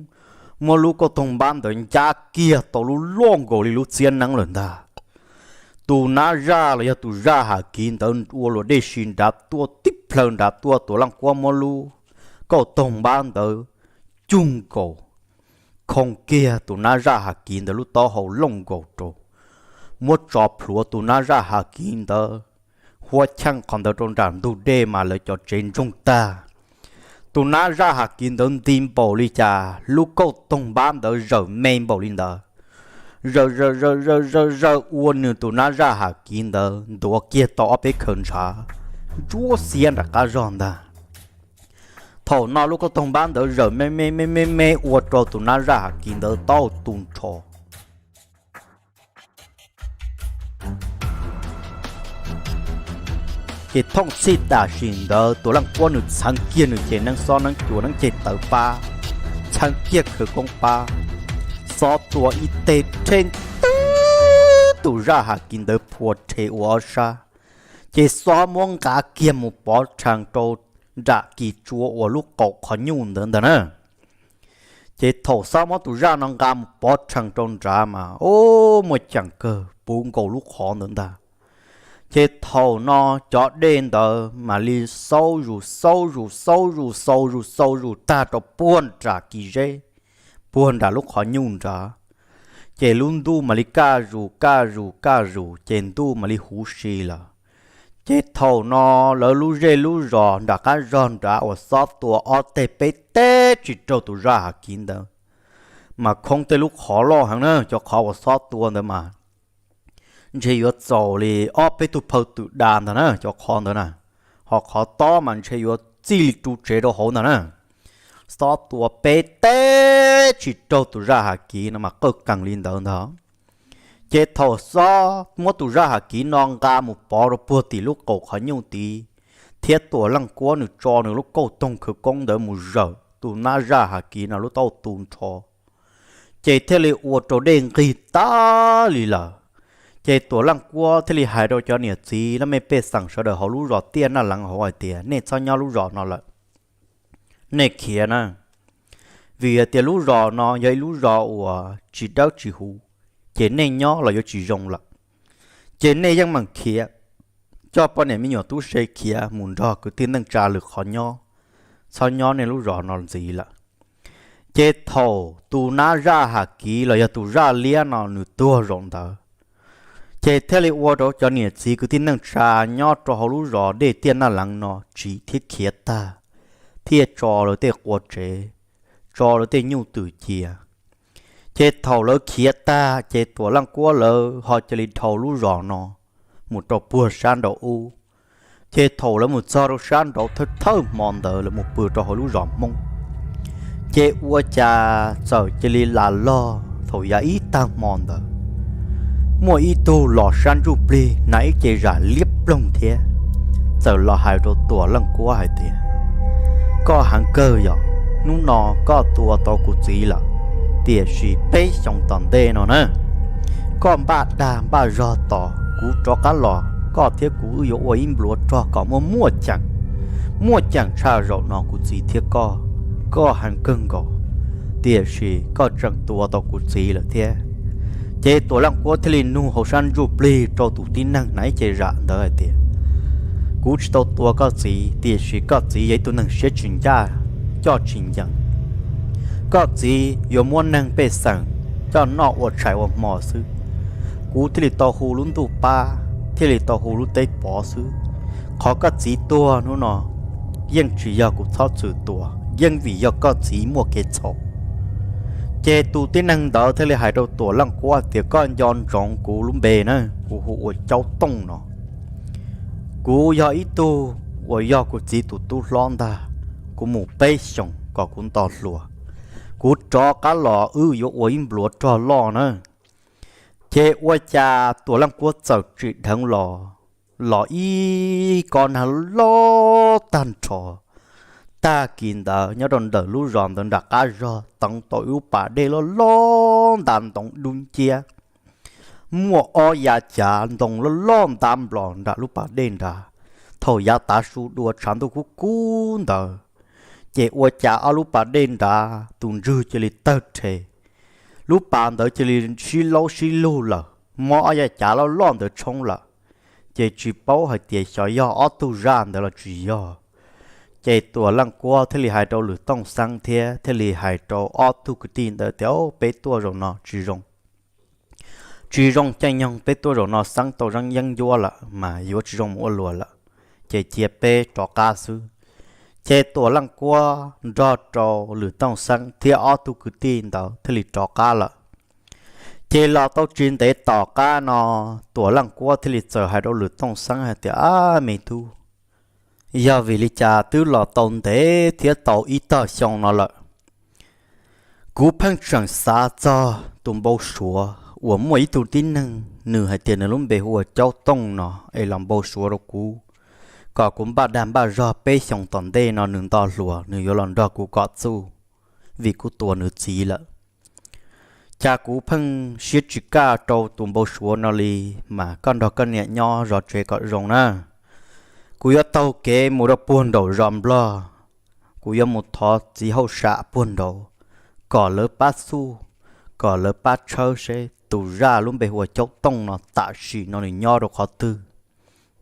muab lub kauj toog npab ntawd ncab kiag tau lub loj nkaus li lub txiab neeb lawm ntag. Tus nab zaj los yog tus zaj Ham Kiv ntawd ua luam dej si nrad tuaj tib plhaw nrad tuaj, Tuam Leej Kuab muab lub kauj toog npab ntawd cug nkaus, khoo kiag tus nab zaj Ham Kiv ntawd lub taub hau looj nkaus rau, muab tso plhuav tus nab zaj Ham Kiv ntawd huab cheej qhov ntawd rau nram ntug dej mas lawv cov tsev ntsoog tag. Tus nab zaj Ham Kiv ntawd nti npaum li cas lub kauj toog npab ntawd zawm me npaum li ntawd, zawm zawm zawm zawm zawm zawm ua nws tus nab zaj Ham Kiv ntawd ntuav kiag tau ob peb khaws ntshav ntsuab xiab nram qab zog ntag. Thaum no lub kauj toog npab ntawd zawm me me me me me ua rau tus nab zaj Ham Kiv ntawd tau tu nrho. Ces thooj txhij tam sim ntawd Tuam Leej Kuab nws txheev kiag nws cev neeb xob neeb cua neeb ceg tawv pab, txheev kiag khawv koob pab, xob tua ib teg rhe ntwg tus zaj Ham Kiv ntawd phua rhe ua ob sab. Ces xob muab nqa kiag mus pov rhees rau nram kis tsua uas lub qaum qhov nyuj ntawd ntag na. Ces thaum xob muab tus zaj no nqa mus pov rhees rau nrad mas, o, muaj ceem kawg puv nkaus lub qhov ntawd ntag. Ces thaum no cov dej ntawd mam li xaub zus xaub zus xaub zus xaub zus xaub zus tag rau puag nram kis zeb, puag nram lub qhov nyuj nrad. Ces lub ntuj mam li kaj zus kaj zus kaj zus, ces ntuj mam li huv si lawm. Ces thaum no lawv lub zej lub zos nram qab zog nrad uas xob tua ob teg peb teg tsis raug tus zaj Ham Kiv ntawd, mas khoob tej lub qhov loj heev na, cov qhov uas xob tua ntawd mas ntshe yuav txaus li ob peb tug phaw twm da ntag na cov qhov ntawd na. Ho qhov tob mas ntshe yuav txij li ru tsev rau hauv ntag na. Xob tua peb teg tsis raug tus zaj Ham Kiv no mas qawj kees li ntawd ntag. Ces thaum xob muab tus zaj Ham Kiv no nqa mus pov rau puag tim lub qaum qhov nyuj tid, thiab Tuam Leej Kuab nws tso nws lub kauj toog khawv koob ntawd mus zawm tus nab zaj Ham Kiv no lub taub hau tu nrho, ces thiaj li ua rau dej nqig tag li lawm. Ces Tuam Leej Kuab thiaj li hais rau cov niam txiv laj mej pej xeem sawv daws hauv lub zos Tiaj Naj Leev hauv hais tias, nej txhob nyob lub zos no lawm, nej khiav na. Vim hais tias lub zos no yog ib lub zos uas tsis dawb tsis huv, ces nej nyob los yuav tsis zoo lawm. Ces nej yeej meem khiav, coj poj niam me nyuam tub se khiav mus nrog kwv tij neej tsa lwm qhov nyob, txhob nyob nej lub zos no ntxiv lawm. Ces thaum tus nab zaj Ham Kiv los yog tus zaj liab no nws tuag zaum ntawd, ces thiaj li ua rau cov niam txiv kwv tij neej tsa nyob rau hauv lub zos dej Tiaj Naj Leev no tsiv thiab khiav tag, thiaj tso lawv tej qua tsev, tso lawv tej nyuj twm cia. Ces thaum lawv khiav tag ces Tuam Leej Kuab lawv ho cia li dhau lub zos no mus rau puag sab nraud ub. Ces thaum lawv mus txog rau sab nraud thawj thawj hmo ntawd lawv mus pw rau hauv lub zos Hmoob, ces ua cas txawm cia li las log thaum yav ib tag hmo ntawd, muaj ib tug los sab ntsuj plig hnav ib ce zam liab ploog thiab, txawm los hais rau Tuam Leej Kuab hais tias, koj heev kawg yom, hnub no koj tua tau kuv txiv lawm, tiam sis peb xyoos tom ntej no na, koj npaj dag npaj zog tos kuv rov qab los, koj thiab kuv wb yuav ua ib npluav rog kom muaj muaj ceem, muaj ceem tshaj zaum no kuv txiv thiab koj. Koj heev kawg nkaus, tiam sis koj tseem tua tau kuv txiv lawm thiab. Ces Tuam Leej Kuab thiaj li nug hauv sab ntsuj plig rau tus tib neeg hnav ib ce zam ntawd hais tias, kuv tsis tau tua koj txiv, tiam sis koj txiv yog ib tug neeg siab tsis ncaj, coj tsis ncees. Koj txiv yuav muab neeg pej xeem coj noj ua tshais ua hmo xwb, kuv thiaj li tau hu lub ntuj pab, thiaj li tau hu lub teb pov xwb. Qhov koj txiv tuag hnub no yeej tsis yog kuv txhob txwm tua, yeej vim yog koj txiv muaj kev txhaum. Ces tus tib neeg ntawd thiaj li hais rau Tuam Leej Kuab tias, koj nco ntsoov kuv lub npe na, kuv hu ua Caub Tooj no. Kuv yog ib tug uas yog kuv txiv tus tub hlob ntag, kuv mus peb xyoos kom kuv nto hluas, kuv rov qab los wb yuav ua ib npluav rog loj na. Ces ua cas Tuam Leej Kuab txawm tsim dheev los, los ib kob nag loj tag nrho. Tag kis ntawd nyob rau ntawm lub zos ntawd nram qab zog teev tau ib lub pas dej loj loj nta ntoo dub nciab, muaj ob yav cav ntoo loj loj nta nplos nram lub pas dej nrad. Thaum yav tav su dua tshav ntuj kub kub ntawd, ces ua cas ob lub pas dej nrad tus ntswg cia li tawg rhe, lub pas ntawd cia li sib laub sib lug lawm, mob ob yav cav loj loj ntawd tshoob lawm. Ces tsis paub hais tias xyov yog ob tug zaj ntawd los tsis yog. Ces Tuam Leej Kuab thiaj li hais rau Lwm Tooj Xeeb thiab thiaj li hais rau ob tug kwv tij ntawd tias, peb tuaj zaum no tsis zoo, tsis zoo caij nyoog, peb tuaj zaum no Xeeb tau zeeb yeeb ncuab lawm mas yuav tsis zoo mus ua luam lawm, ces cia peb rov qab xwb. Ces Tuam Leej Kuab nrog rau Lwm Tooj Xeeb thiab ob tug kwv tij ntawd thiaj li rov qab lawm. Ces los tau tsis ntev tom qab no, Tuam Leej Kuab thiaj li txawm hais rau Lwm Tooj Xeeb hais tias, ab me tub, yog vim li cas twb los tau ntev thiab tau ib tog xyoo no lawm, kuv pheej tseem xav txog tus npau suav uas muaj ib tug tib neeg nws hais tias nws lub npe hu ua Caub Tooj no es los npau suav rau kuv, kom kuv npaj dag npaj zog peb xyoos tom ntej no nws nto hluas nws yuav los nrog kuv kom txuj, vim kuv tua nws txiv lawm. Cas kuv pheej siab tsis kaj rau tus npau suav no li, mas koj nrog koj niam nyob zov tsev kom zoo na. Kuv yuav taug kev mus rau puag nraum zos Nplog, kuv yuav mus thov txiv hauj sam puag nraud kom lawv pab xyuas, kom lawv pab tshawb seb tus zaj lub npe hu ua Caub Tooj no tam sim no nws nyob rau qhov twg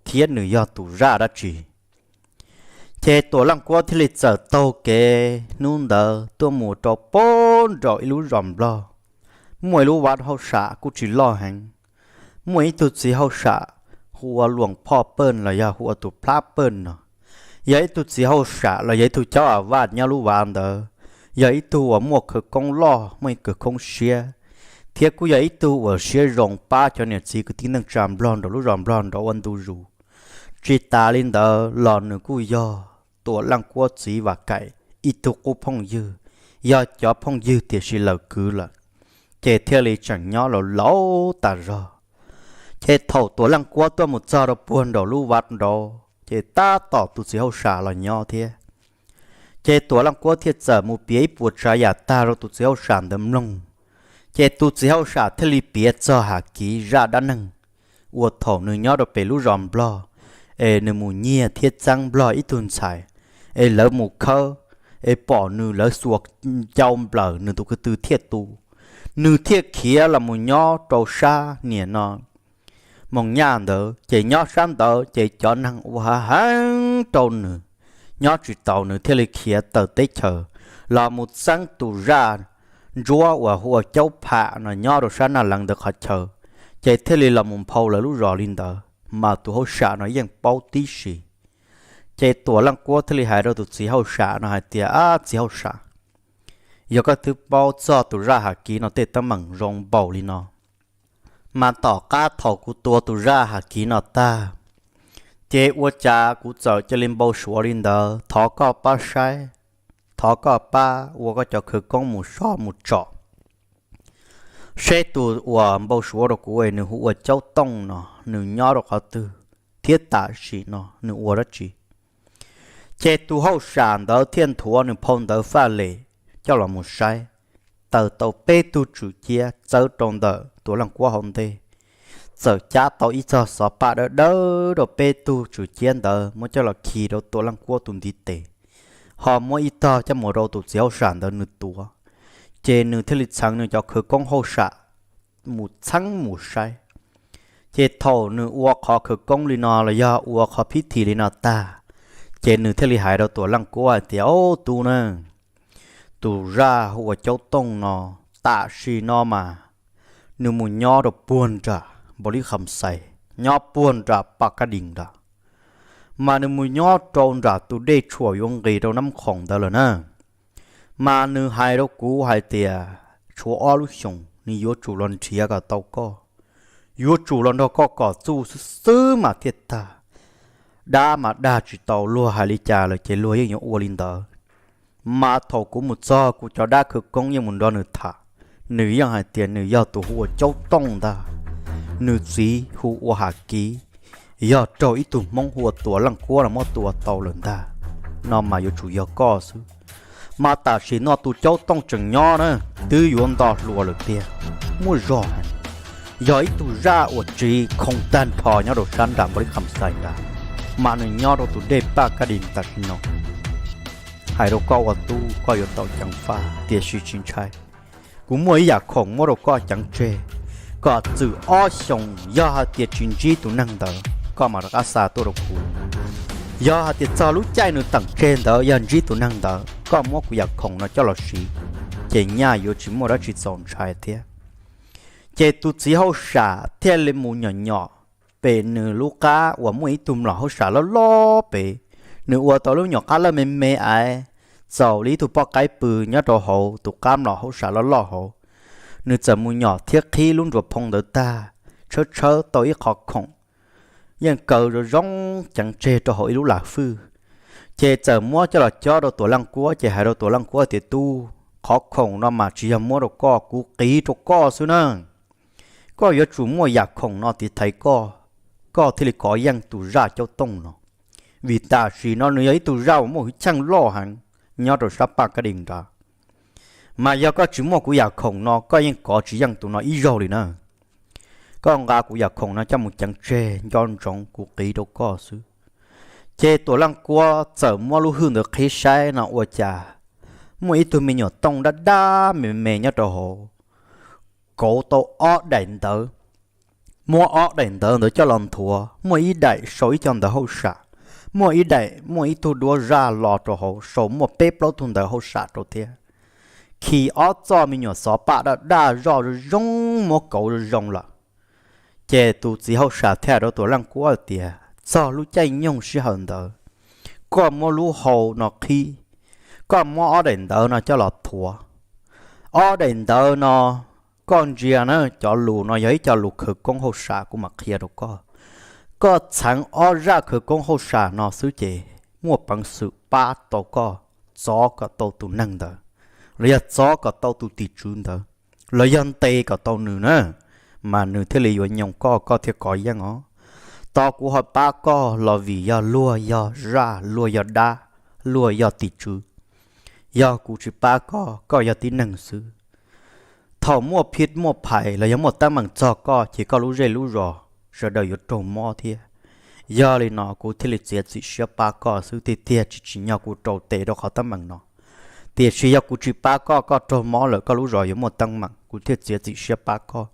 thiab nws yog tus zaj dab tsi. Ces Tuam Leej Kuab thiaj li txawm taug kev hnub ntawd tuaj mus rau puag nraum ib lub zos Nplog. Muaj ib lub vaj hauj sam kuj tsis loj heev, muaj ib tug txiv hauj sam hu ua Luam Phoj Pawj los yog hu ua tus Plab Pawj no, yog ib tug txiv hauj sam los yog ib tug caub a vaj nyob lub vaj ntawd, yog ib tug uas muaj khawv koob loj, muaj ib khawv koob siab, thiab kuj yog ib tug uas siab zoo pab cov niam txiv kwv tij neej tsa Nplog nraum lub zos Nplog nraud ua ntu zus. Tsis tas li ntawd los nws kuj yog Tuam Leej Kuab txiv Vam Kaim ib tug qub phooj ywg, yog cov phooj ywg tiam sis lawm kwv lawm, ces thiaj li tseem nyob laus laus tas zog. Ces thaum Tuam Leej Kuab tuaj mus txog rau puag nraum lub vaj nraud ces tab tom tus txiv hauj sam los nyob thiab. Ces Tuam Leej Kuab thiaj txawm mus piav ib puas tsav yam tag rau tus txiv hauj sam ntawd mloog. Ces tus txiv hauj sam thiaj li piav txog Ham Kiv zaj dab neeg uas thaum nws nyob rau pem lub zos Nplog, es nws mus nyiag thiab txeeb Nplog ib tug ntxhais, es lawv mus khawb, es pom nws lawv xuas ncau nplawm nws tus kwv tw thiaj tu, nws thiaj khiav los mus nyob rau sab niam no Moos Nyaj ntawd, ces nyob sab ntawd ces cov neeg ua hav heev rau nws, nyob tsis taus nws thiaj li khiav tawm teb chaws los mus txeeb tus zaj ntsuab uas hu ua Caub Pham no nyob rau sab Naj Leev ntawd qhov chaw, ces thiaj li los mus nphau lawv lub zos li ntawd, mas tus hauj sam no yeej paub tib si. Ces Tuam Leej Kuab thiaj li hais rau tus txiv hauj sam no hais tias, ab txiv hauj sam, yog koj twb paub txog tus zaj Ham Kiv no tej teeb meem zoo npaum li no, Mas tom qab thaum kuv tua tus zaj Has Kiv no tag, ces ua cas kuv txawm cia li npau suav li ntawd. Thov koj pab saib, thov koj pab ua koj cov khawv koob mus soj mus tsom, seb tus uas npau suav rau kuv es nws hu ua Caub Tooj no nws nyob rau qhov twg thiab tam sim no nws ua dab tsi. Ces tus hauj sam ntawd thiaj nthuav nws phau ntawv faj lem coj los mus saib, taws tau peb tug tswm ciab txawb rau ntawm Tuam Leej Kuab hauv ntej. Txawm cab tau ib txog xov paj dawb dawb rau peb tug tswm ciab ntawd muab coj los khi rau Tuam Leej Kuab tus ntiv tes, ho muab ib tog coj mus rau tus txiv hauj sam ntawd nws tuav. Ces nws thiaj li txheev nws cov khawv koob hauj sam mus txheeb mus saib. Ces thaum nws ua qhov khawv koob li no los yog ua qhov phib thi li no tag, ces nws thiaj li hais rau Tuam Leej Kuab hais tias, Au, tub na, tus zaj hu ua Caub Tooj no, tam sim no mas nws mus nyob rau puag nram Npaus Lis Kham Xais, nyob puag nram Paj Kab Dis nrad, mas nws mus nyob rau nram tus dej tshuam yuav nqis rau Nab Khoom ntawd lawm na. Mas nws hais rau kuv hais tias tshuav ob lub xyoos nws yuav tsum los nrhiav kom tau koj, yuav tsum los nrog koj kom txuj xwb xwb mas thiaj tag. Dab mas dag tsis tau, luag hais li cas lawm ces luag yeej yuav ua li ntawd. Mas thaum kuv mus txog kuv cov dab khawv koob yeej mus nrog nws tham, nws yeej hais tias nws yog tus hu ua Caub Tooj ntag, nws txiv hu ua Has Kiv, yog raug ib tug Hmoob hu ua Tuam Leej Kuab no muab tua tau lawm ntag, no mas yuav tsum yog koj xwb. Mas tam sim no tus Caub Tooj tseem nyob na, twb yuav nto hluas lawm tiag, muaj zog heev. Yog ib tug zaj uas tsiv khoo tag nrho nyob rau sab nram Npaus Lis Kham Xais nrad, mas nws nyob rau tus dej Paj Kab Dis tam sim no. Hais rau koj ua tub koj yuav tau ceev faj, tiam sis tsis ntshai. Kuv muaj ib yam khoom muab rau koj ceev tseg, kom txwm ob xyoos yog hais tias tsis ntsib tus neeg ntawd koj mam rov qab xa tuaj rau kuv. Yog hais tias txog lub caij nws teem tseg ntawd yog ntsib tus neeg ntawd, koj muab kuv yam khoom no coj los siv, ces nyaj yuav tsis muaj dab tsi txaus ntshai thiab. Ces tus txiv hauj sam thiaj li mus nyom nyom pem nws lub qab uas muaj ib tug mlom hauj sam loj loj pem. Nws ua tau lub nyuam qab lawj me me aiv, txaus li ib tug poj qaib pw nyob rau hauv tus qab mlom hauj sam loj loj hauv. Nws txawm mus nyom thiab qhib lub nruas phoo ntawd tag, tshawb tshawb tau ib qhov khoom yeej kaw zoo zoo ceev tseg rau hauv ib lub lam fwj. Ces txawm muab coj los cob rau Tuam Leej Kuab, ces hais rau Tuam Leej Kuab tias, Tub, qhov khoom no mas tsis yog muab rau koj, kuv qiv rau koj xwb na. Koj yuav tsum muaj yam khoom no tiv thaiv koj, koj thiaj li kov yeej tus zaj Caub Tooj no. Vim tam sim no nws yog ib tug zaj uas muaj hwj chim loj heev nyob rau sab Paj Kab Dis nrad. Mas yog koj tsis muaj kuv yam khoom no koj yeej kov tsis yeej tus no ib zaug li na. Koj nqa kuv yam khoom no coj mus ceev tseg nco ntsoov kuv qiv rau koj xwb. Ces Tuam Leej Kuab txawm muab lub hwj ntawd qhib saib no ua cas muaj ib tug me nyuam tooj dab dab me me nyob rau hauv, kauv tau ob daim ntawv. Muab ob daim ntawv ntawd coj los nthuav, muaj ib daim sau ib co ntawv hauj sam, muaj ib daim muaj ib tug duab zaj los rau hauv sau muaj peb plaub tug ntawv hauj sam rau thiab. Khi ob txoj me nyuam xov paj daj daj zoj zoo zoo muab kauv zoo zoo lawm. Ces tus txiv hauj sam thiaj hais rau Tuam Leej Kuab hais tias, Txog lub caij nyoog sij hawm ntawd, koj muab lub hau no qhib, koj muab ob daim ntawv no coj los thuav. Ob daim ntawv no koj ntsia na, cov lus no yog ib co lus khawv koob hauj sam, kuv mam qhia rau koj. Koj txheev ob zaj khawv koob hauj sam no xwb ces muaj peev xwm pab tau koj txov kom tau tus neeg ntawd, los yog txov kom tau tus tim tswv ntawd, los yog ntes kom tau nws na, mas nws thiaj li yuav nyoo koj, koj thiaj kov yeej os. Tos kuv ho pab koj los vim yog luag yog zaj, luag yog dab, luag yog tim tswv. Yog kuv tsis pab koj, koj yog tib neeg xwb, thaum muaj phij muaj phais los yog muaj teeb meem txog koj ces koj lub zej lub zos sawv daws yuav raug mob thiab. Yog li no kuv thiaj li txiav txim siab pab koj xwb tiag tiag, tsis tsim nyog kuv rau tes rau qhov teeb meem no. Tiam sis yog kuv tsis pab koj, koj raug mob lawm koj lub zos yuav muaj teeb meem, kuv thiaj txiav txim siab pab koj.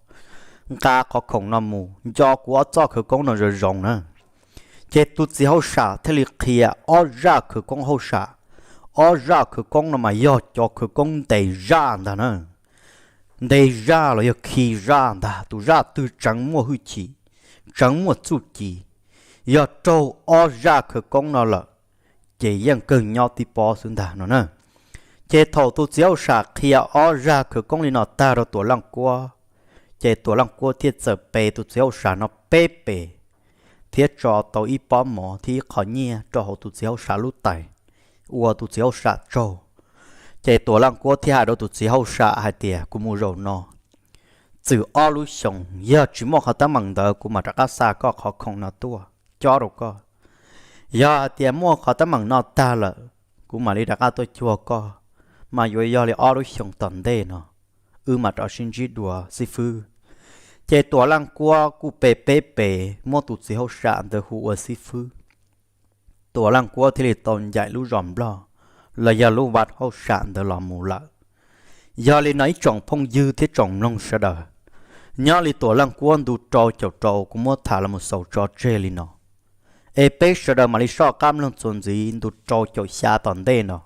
Nqa qhov khoom no mus, nco kuv ob txoj khawv koob no zoo zoo na. Ces tus txiv hauj sam thiaj li qhia ob zaj khawv koob hauj sam. Ob zaj khawv koob no mas yog cov khawv koob ntes zaj ntag na. Ntes zaj los yog khi zaj ntag, tus zaj twg tseev muaj hwj chim, tseev muaj txuj ci, yog raug ob zaj khawv koob no lawm, ces yeej kawg nyob tib pob xwb ntag no na. Ces thaum tus txiv hauj sam qhia ob zaj khawv koob li no tag rau Tuam Leej Kuab, Ces Tuam Leej Kuab thiaj txawm pe tus txiv hauj sam no peb pes, thiab tso tau ib pob mov thiab ib qho nyiaj rau hauv tus txiv hauj sam lub tais, ua tus txiv hauj sam tsaug. Ces Tuam Leej Kuab thiaj hais rau tus txiv hauj sam hais tias, Kuv mus zaum no txwm ob lub xyoos, yog tsis muaj qhov teeb meem ntawd kuv mam rov qab xa koj qhov khoom no tuaj cob rau koj. Yog hais tias muaj qhov teeb meem no tag lawm, kuv mam li rov qab tuaj cuag koj, mas yuav yog li ob lub xyoos tom ntej no, wb mam rov sib ntsib dua xib fwb. Ces Tuam Leej Kuab kuj pe peb pes muab tus txiv hauj sam ntawd hu ua xib fwb. Tuam Leej Kuab thiaj li tau ncaim lub zos Nplog los yog lub vaj hauj sam ntawd los mus lawm. Yog li no ib tsoom phooj ywg thiab tsoom mloog sawv daws, nyob li Tuam Leej Kuab ntu rau caum rau kuv muab tham los mus xaus tso tseg li no. Es peb sawv daws mam li soj qab mloog txuas ntxiv ntu rau caum xya tom ntej no.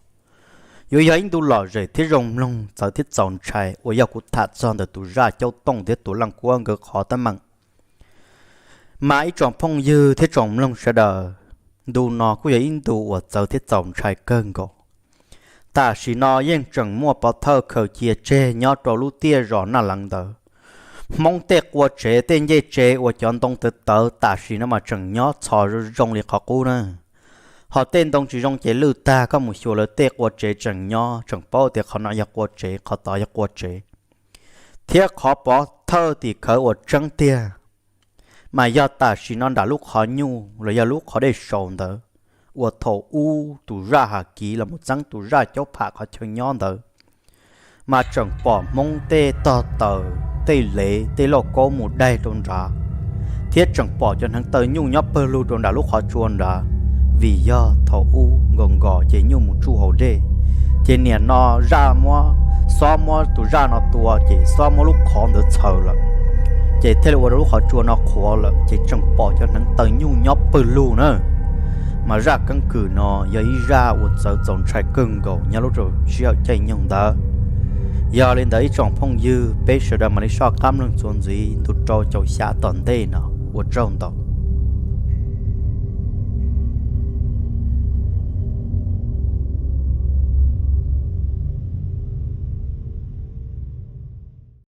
Yuav yog ib ntu lom zem thiab zoo mloog txawv thiab txaus ntshai uas yog kuv tham txog ntawm tus zaj caub tooj thiab Tuam Leej Kuab nkawd qhov teeb meem. Mas ib tsoom phooj ywg thiab tsoom mloog sawv daws, ntu no kuj yog ib ntu uas txawv thiab txaus ntshai kawg nkaus. Tam sim no yeej tseem muaj pov thawj khaws cia tseg nyob rau lub tiaj zos Naj Leev ntawd. Hmoob tej qua tsev tej ncej tsev uas cov ntoo tawv tawv tam sim no mas tseem nyob txhos zoo li qhov qub na. Ho tej ntoo tsis zoo ces lwj tag, koj mus xyuas lawv tej qua tsev tseem nyob, tseem paub tias qhov no yog qua tsev, qhov tod yog qua tsev. Thiab qhov pov thawj tim khawv uas tseeb tiag mas yog tam sim no nram lub qhov nyuj los yog lub qhov dej saus ntawd, uas thaum ub tus zaj Ham Kiv los mus txeeb tus zaj Caub Pham qhov chaw nyob ntawd, mas tseem pom Hmoob tej tog taws, tej lev, tej lauj kaub mus daig rau nrad, thiab tseem pom cov hneev taw nyuj nyob pawg lug rau nram lub qhov tsua nrad. Vim yog thaum ub nkaus nkaus ces nyuj mus tsuj hauv dej, ces niam no zaj muab, xob muab tus zaj no tua ces xob muab lub qhov ntawd txhaws lawm, ces thiaj li ua rau lub qhov tsua no qhuav lawm, ces tseem pom cov hneev taw nyuj nyob pawg lug na. Mas zaj keeb kwm no yog ib zaj uas txawv txaus ntshai kawg nkaus nyob lub rau sij hawm caij nyoog ntawd. Yog li ntawd ib tsoom phooj ywg, peb sawv daws mam li soj qab mloog txuas ntxiv ntu rau caum xya tom ntej no. Ua tsaug ntau.